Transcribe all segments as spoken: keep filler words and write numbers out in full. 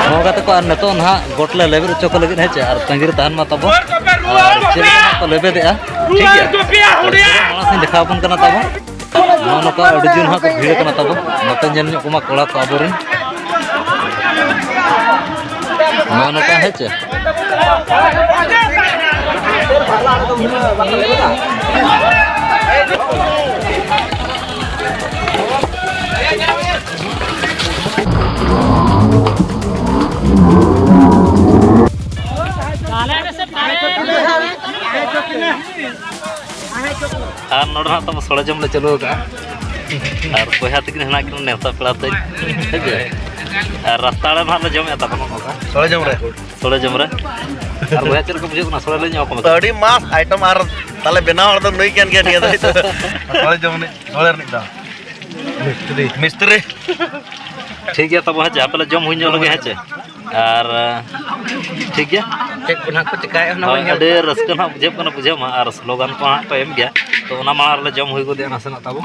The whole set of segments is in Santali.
ᱦᱚᱸ ᱜᱟᱛᱮ ᱠᱚ, ᱟᱨ ᱱᱤᱛᱚᱜ ᱱᱟᱦᱟᱜ ᱜᱚᱴ ᱞᱮ ᱞᱮᱵᱮᱫ ᱦᱚᱪᱚ ᱠᱚ ᱞᱟᱹᱜᱤᱫ, ᱦᱮᱸ ᱪᱮ, ᱟᱨ ᱛᱟᱺᱜᱤ ᱨᱮ ᱛᱟᱦᱮᱱ ᱢᱟ ᱛᱟᱵᱚ᱾ ᱟᱨ ᱪᱮᱫ ᱞᱮᱠᱟ ᱱᱟᱦᱟᱜ ᱠᱚ ᱞᱮᱵᱮᱫᱮᱜᱼᱟ, ᱴᱷᱤᱠ ᱜᱮᱭᱟ? ᱢᱟᱲᱟᱝ ᱥᱮᱫ ᱫᱮᱠᱷᱟᱣ ᱟᱵᱚᱱ ᱠᱟᱱᱟ ᱛᱟᱵᱚ᱾ ᱱᱚᱜᱼᱚ ᱱᱚᱝᱠᱟ ᱟᱹᱰᱤ ᱡᱳᱨ ᱱᱟᱦᱟᱜ ᱠᱚ ᱵᱷᱤᱲ ᱠᱟᱱᱟ ᱛᱟᱵᱚ᱾ ᱱᱚᱛᱮ ᱧᱮᱞ ᱧᱚᱜ ᱠᱚᱢᱟ ᱠᱚᱲᱟ ᱠᱚ ᱟᱵᱚᱨᱮᱱ᱾ ᱱᱚᱜᱼᱚ ᱱᱚᱝᱠᱟ, ᱦᱮᱸ ᱪᱮ? ᱟᱨ ᱱᱚᱰᱮ ᱦᱟᱸᱜ ᱛᱟᱵᱚ ᱥᱚᱲᱮ ᱡᱚᱢ ᱞᱮ ᱪᱟᱹᱞᱩ ᱟᱠᱟᱫᱼᱟ᱾ ᱟᱨ ᱵᱚᱭᱦᱟ ᱛᱟᱹᱠᱤᱱ ᱦᱮᱱᱟᱜ ᱠᱤᱱᱟ ᱱᱮᱣᱛᱟ ᱯᱮᱲᱟ ᱛᱮ, ᱦᱮᱸ ᱥᱮ? ᱟᱨ ᱨᱟᱥᱛᱟ ᱟᱲᱮ ᱱᱟᱦᱟᱜ ᱞᱮ ᱡᱚᱢᱮᱫᱼᱟ ᱛᱟᱵᱚᱱ ᱱᱚᱝᱠᱟ᱾ ᱥᱚᱲᱮ ᱡᱚᱢ ᱨᱮ᱾ ᱥᱚᱲᱮ ᱡᱚᱢ ᱨᱮ᱾ ᱟᱨ ᱵᱚᱭᱦᱟ, ᱪᱮᱫ ᱞᱮᱠᱟ ᱵᱩᱡᱷᱟᱹᱜ ᱠᱟᱱᱟ ᱥᱚᱲᱮ? ᱞᱟᱹᱭ ᱧᱚᱜ ᱟᱠᱚ ᱢᱮ᱾ ᱟᱹᱰᱤ ᱢᱟᱥ ᱟᱭᱴᱮᱢ, ᱟᱨ ᱛᱟᱦᱞᱮ ᱵᱮᱱᱟᱣ ᱦᱚᱲ ᱫᱚ ᱱᱩᱭ ᱠᱟᱱ ᱜᱮᱭᱟ ᱱᱤᱭᱟᱹ ᱫᱚ᱾ ᱥᱚᱲᱮ ᱡᱚᱢ ᱨᱤᱱᱤᱡ, ᱥᱚᱲᱮ ᱨᱤᱱᱤᱡ ᱫᱚ᱾ ᱢᱤᱥᱛᱨᱤ᱾ ᱢᱤᱥᱛᱨᱤ᱾ ᱴᱷᱤᱠ ᱜᱮᱭᱟ ᱛᱟᱵᱚ, ᱦᱮᱸ ᱪᱮ, ᱟᱯᱮ ᱞᱮ ᱡᱚᱢ ᱦᱩᱭ ᱧᱚᱜ ᱞᱮᱜᱮ, ᱦᱮᱸ ᱪᱮ? ᱟᱨ, ᱴᱷᱤᱠ ᱜᱮᱭᱟ᱾ ᱪᱮᱫ ᱠᱚ ᱱᱟᱦᱟᱜ ᱠᱚ ᱪᱤᱠᱟᱹᱭᱮᱫᱼᱟ, ᱚᱱᱟ ᱦᱳᱭ, ᱵᱚᱱ ᱧᱮᱞ ᱟᱹᱰᱤ ᱠᱟᱜᱼᱟ᱾ ᱨᱟᱹᱥᱠᱟᱹ ᱱᱟᱦᱟᱜ ᱵᱩᱡᱷᱟᱹᱜ ᱠᱟᱱᱟ, ᱵᱩᱡᱷᱟᱹᱣ ᱢᱟ, ᱟᱨ ᱥᱞᱳᱜᱟᱱ ᱠᱚ ᱦᱟᱸᱜ ᱠᱚ ᱮᱢ ᱜᱮᱭᱟ, ᱛᱚ ᱚᱱᱟ ᱢᱟᱲᱟᱝ ᱨᱮᱞᱮ ᱡᱚᱢ ᱦᱩᱭ ᱜᱚᱫᱮᱜᱼᱟ ᱱᱟᱥᱮᱱᱟᱜ ᱛᱟᱵᱚ᱾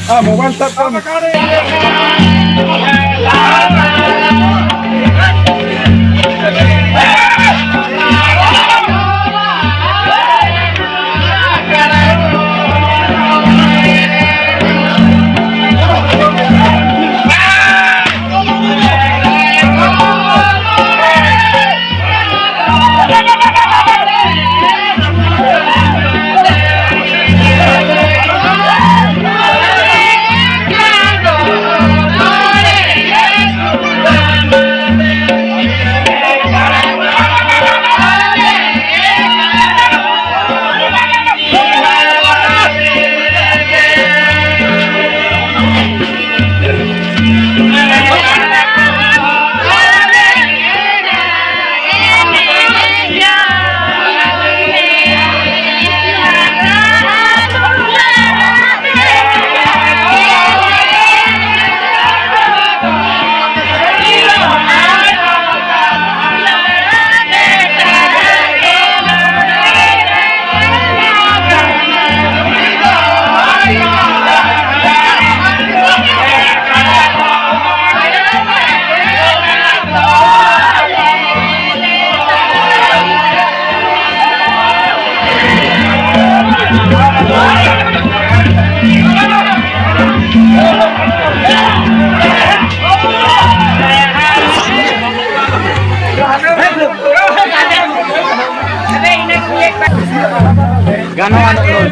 ᱦᱮᱸ, ᱢᱳᱵᱟᱭᱤᱞ ᱥᱟᱵ ᱠᱟᱜ ᱢᱮ᱾ ᱜᱟᱱᱚᱜᱼᱟ, ᱱᱚᱜᱼᱚᱭ᱾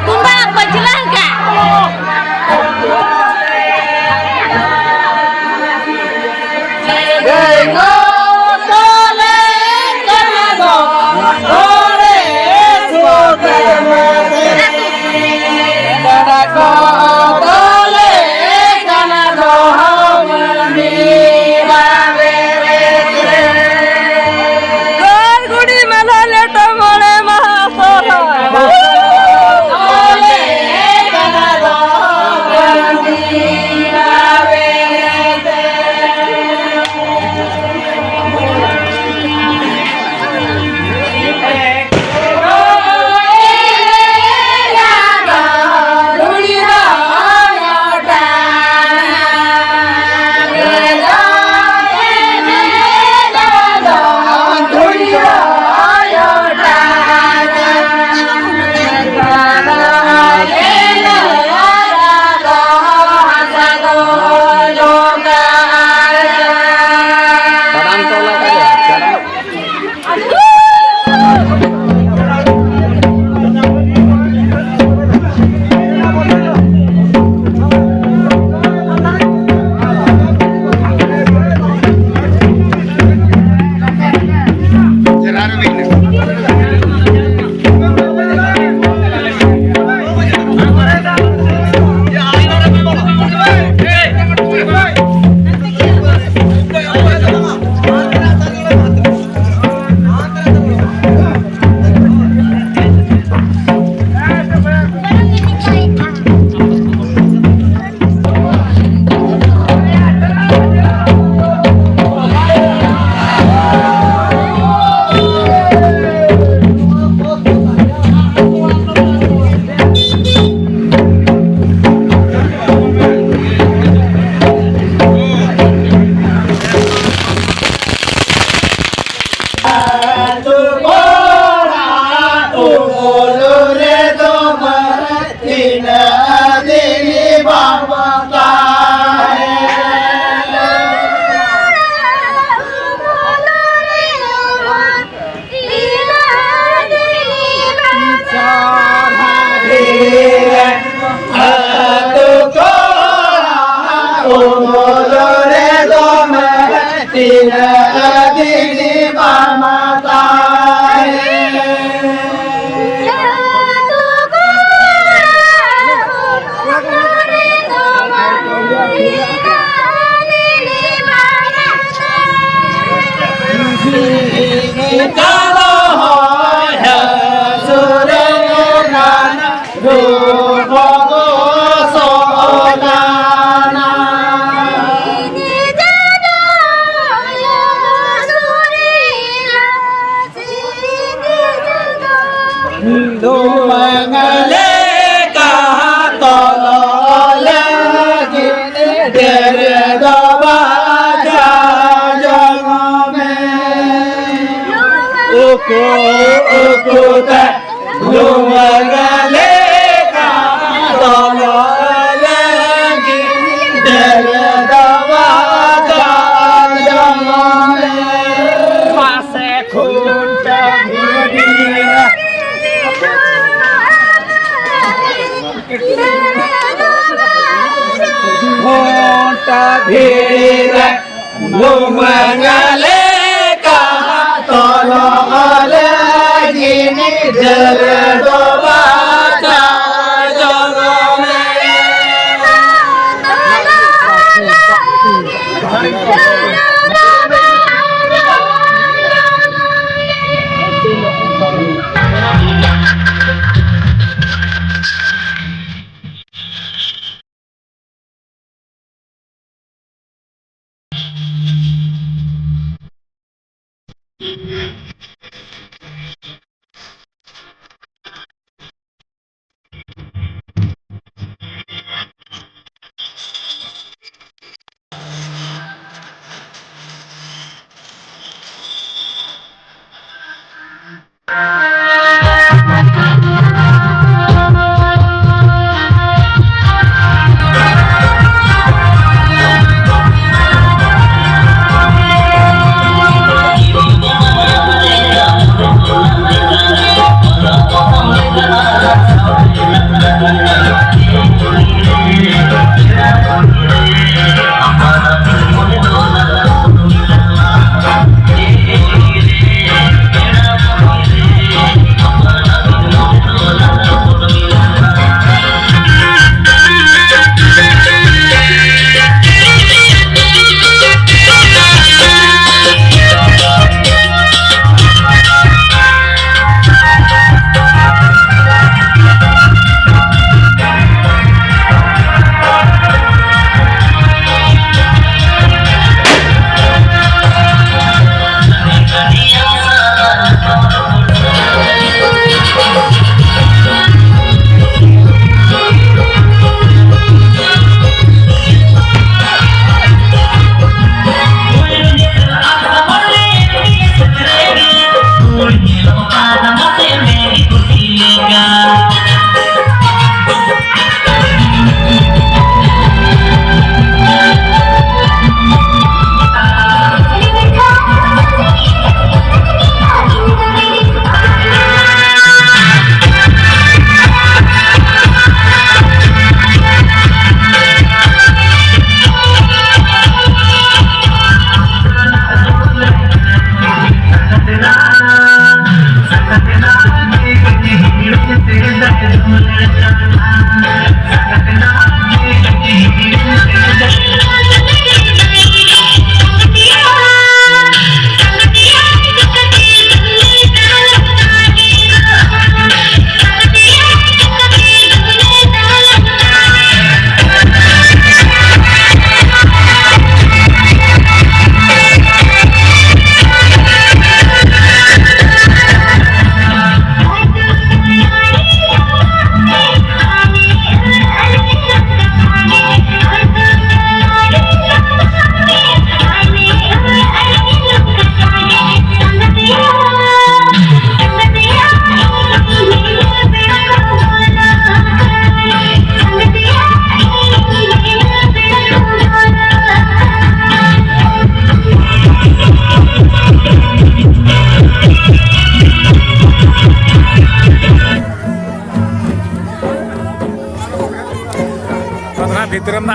ᱛᱩᱢᱫᱟᱜ ᱯᱟᱹᱪᱷᱞᱟᱹ ᱠᱟᱜ᱾ ᱜᱟᱹᱭ ᱜᱩᱰᱤ ᱢᱮᱞᱟ ᱞᱮᱴᱚ ᱢᱚᱬᱮ ᱢᱟᱦᱟ ᱥᱚᱦᱨᱟᱭ᱾ ᱨᱮ ᱫᱚᱢᱮ ᱛᱤᱱᱟᱹᱜ ᱫᱤᱱ ᱢᱟᱢᱟ ᱛᱟᱦᱮᱸ᱾ ᱞᱩᱢᱟᱹᱝ ᱞᱮᱠᱟ ᱛᱚᱞᱚ ᱞᱟᱹᱜᱤᱫ ᱰᱮᱨᱮ ᱫᱚ ᱵᱟᱡᱟ ᱡᱚᱝ ᱢᱮ᱾ ᱩᱠᱩ ᱩᱠᱩ ᱛᱮ ᱞᱩᱢᱟᱹᱝ ᱞᱮᱠᱟ ᱛᱚᱞᱚ ᱞᱟᱹᱜᱤᱫ ᱰᱮᱨᱮ ᱫᱚ ᱵᱟᱡᱟ ᱡᱚᱝ ᱢᱮ᱾ ᱯᱟᱥᱮ ᱠᱷᱩᱱᱴᱟᱹ ᱵᱷᱤᱲᱤ ᱜᱷᱚᱱᱴᱟ ᱵᱷᱤᱲ ᱨᱮ ᱞᱩᱢᱟᱹᱝ ᱞᱮᱠᱟ ᱛᱚᱞᱚᱜ ᱞᱟᱹᱜᱤᱫ ᱰᱟᱹᱨ ᱫᱚ ᱵᱟᱪᱷᱟᱣ ᱡᱚᱝ ᱢᱮ᱾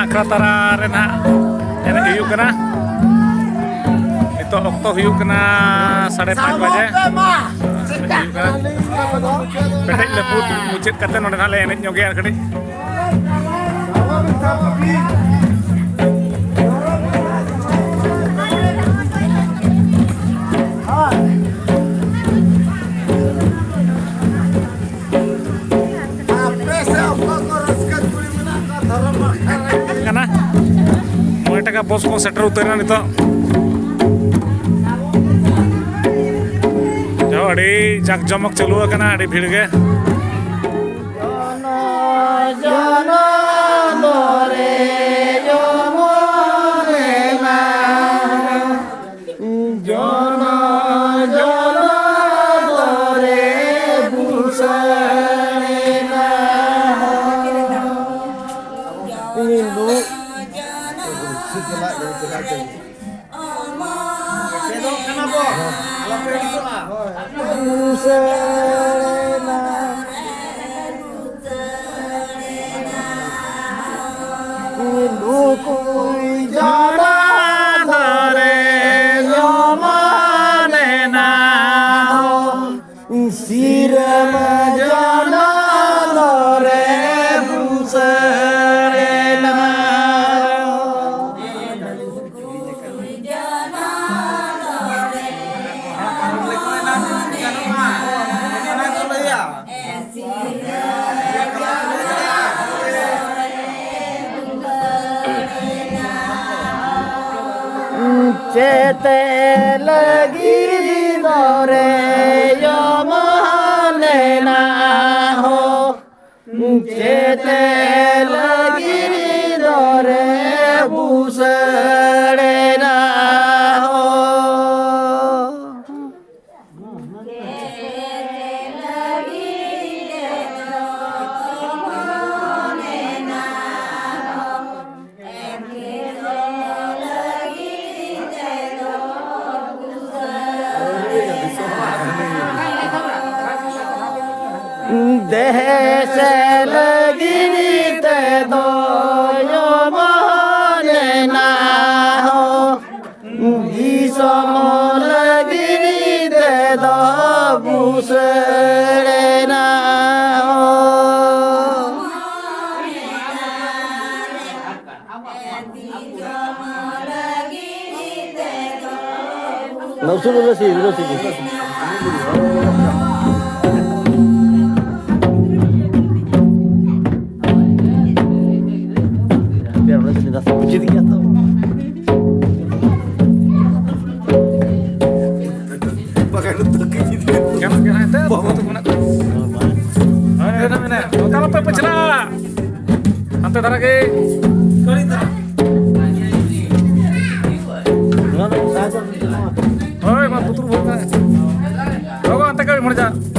ᱟᱠᱷᱲᱟ ᱛᱟᱨᱟ ᱨᱮ ᱱᱟᱦᱟᱜ ᱮᱱᱮᱡ ᱦᱩᱭᱩᱜ ᱠᱟᱱᱟ᱾ ᱱᱤᱛᱚᱜ ᱚᱠᱛᱚ ᱦᱩᱭᱩᱜ ᱠᱟᱱᱟ ᱥᱟᱲᱮ ᱯᱟᱸᱪ ᱵᱟᱡᱮ᱾ ᱦᱩᱭᱩᱜ ᱠᱟᱱᱟ᱾ ᱯᱮᱴᱮᱡ ᱞᱟᱹᱯᱩᱫ ᱢᱩᱪᱟᱹᱫ ᱠᱟᱛᱮ ᱱᱚᱰᱮ ᱱᱟᱦᱟᱜ ᱞᱮ ᱮᱱᱮᱡ ᱧᱚᱜᱮᱜᱼᱟ ᱟᱨ ᱠᱟᱹᱴᱤᱡ᱾ ᱟᱯᱮ ᱥᱮ ᱚᱠᱚᱭ ᱠᱚ ᱨᱟᱹᱥᱠᱟᱹ ᱠᱩᱲᱤ ᱢᱮᱱᱟᱜ ᱠᱚᱣᱟ ᱫᱷᱚᱨᱚᱢ ᱟᱠᱷᱲᱟ ᱨᱮ? ᱠᱟᱱᱟ᱾ ᱢᱚᱬᱮ ᱴᱟᱠᱟ ᱵᱚᱥ ᱠᱚ ᱥᱮᱴᱮᱨ ᱩᱛᱟᱹᱨ ᱮᱱᱟ ᱱᱤᱛᱚᱜ᱾ ᱡᱟᱦᱳ, ᱟᱹᱰᱤ ᱡᱟᱠ ᱡᱚᱢᱚᱠ ᱪᱟᱹᱞᱩ ᱟᱠᱟᱱᱟ, ᱟᱹᱰᱤ ᱵᱷᱤᱲ ᱜᱮ᱾ ᱡᱚᱱᱚ ᱡᱚᱱᱚ ᱫᱚᱨᱮ ᱡᱚᱢᱚ ᱨᱮᱱᱟᱜ ᱡᱚᱱᱚ ᱡᱚᱱᱚ ᱫᱚᱨᱮ ᱵᱩᱥᱟᱹᱲᱮᱱᱟ᱾ ᱤᱧ ᱫᱩ᱾ ᱪᱮᱫᱚᱜ ᱠᱟᱱᱟ ᱵᱚ, ᱟᱞᱚᱯᱮ ᱟᱹᱲᱤᱥᱚᱜᱼᱟ᱾ ᱵᱩᱥᱟᱹᱲᱮᱱᱟ᱾ ᱱᱩᱠᱩᱭ ᱡᱟᱱᱟ ᱫᱚᱨᱮ ᱡᱚᱢᱟᱱᱮᱱᱟ ᱦᱚ᱾ ᱥᱤᱨᱟᱹᱢ ᱡᱟᱱᱟ ᱫᱚᱨᱮ ᱵᱩᱥᱟᱹᱲᱮᱱᱟ ᱦᱚ᱾ ᱪᱮᱛᱮ ᱞᱟᱹᱜᱤᱫ ᱫᱚᱨᱮ ᱡᱚᱢᱟᱱᱮᱱᱟ ᱦᱚ᱾ ᱪᱮᱛᱮ ᱞᱟᱹᱜᱤᱫ ᱫᱚᱨᱮ ᱵᱩᱥᱟᱹᱲᱮᱱᱟ ᱦᱚ᱾ ᱫᱮᱥᱮ ᱞᱟᱹᱜᱤᱫ ᱛᱮᱫᱚ ᱱᱟ, ᱩᱥᱩᱞ, ᱩᱥᱩᱞ, ᱩᱥᱩᱞ, ᱩᱥᱩᱞ᱾ ᱦᱟᱯᱮ, ᱚᱸᱰᱮ ᱥᱮᱫ ᱱᱟᱥᱮ ᱵᱩᱡᱷᱟᱹᱣ ᱜᱮᱭᱟ ᱛᱚ᱾ ᱜᱟᱱᱚᱜ ᱜᱮᱭᱟ, ᱮᱱᱛᱮ ᱵᱟᱹᱵᱩ ᱛᱟᱠᱚ ᱢᱮᱱᱟᱜ ᱠᱚᱣᱟ᱾ ᱦᱳᱭ, ᱢᱮᱱᱟᱜ, ᱢᱮᱱᱟᱜ᱾ ᱚᱠᱟ ᱞᱮᱠᱟ ᱯᱮ ᱯᱟᱪᱷᱞᱟ? ᱦᱟᱱᱛᱮ ᱫᱷᱟᱨᱟ ᱜᱮ᱾ ᱦᱳᱭ, ᱢᱟ ᱯᱩᱛᱩᱞ ᱵᱷᱳᱴ ᱢᱮ᱾ ᱜᱚᱜᱚ, ᱦᱟᱱᱛᱮ ᱠᱟᱹᱢᱤ ᱢᱚᱬᱮ ᱡᱟ᱾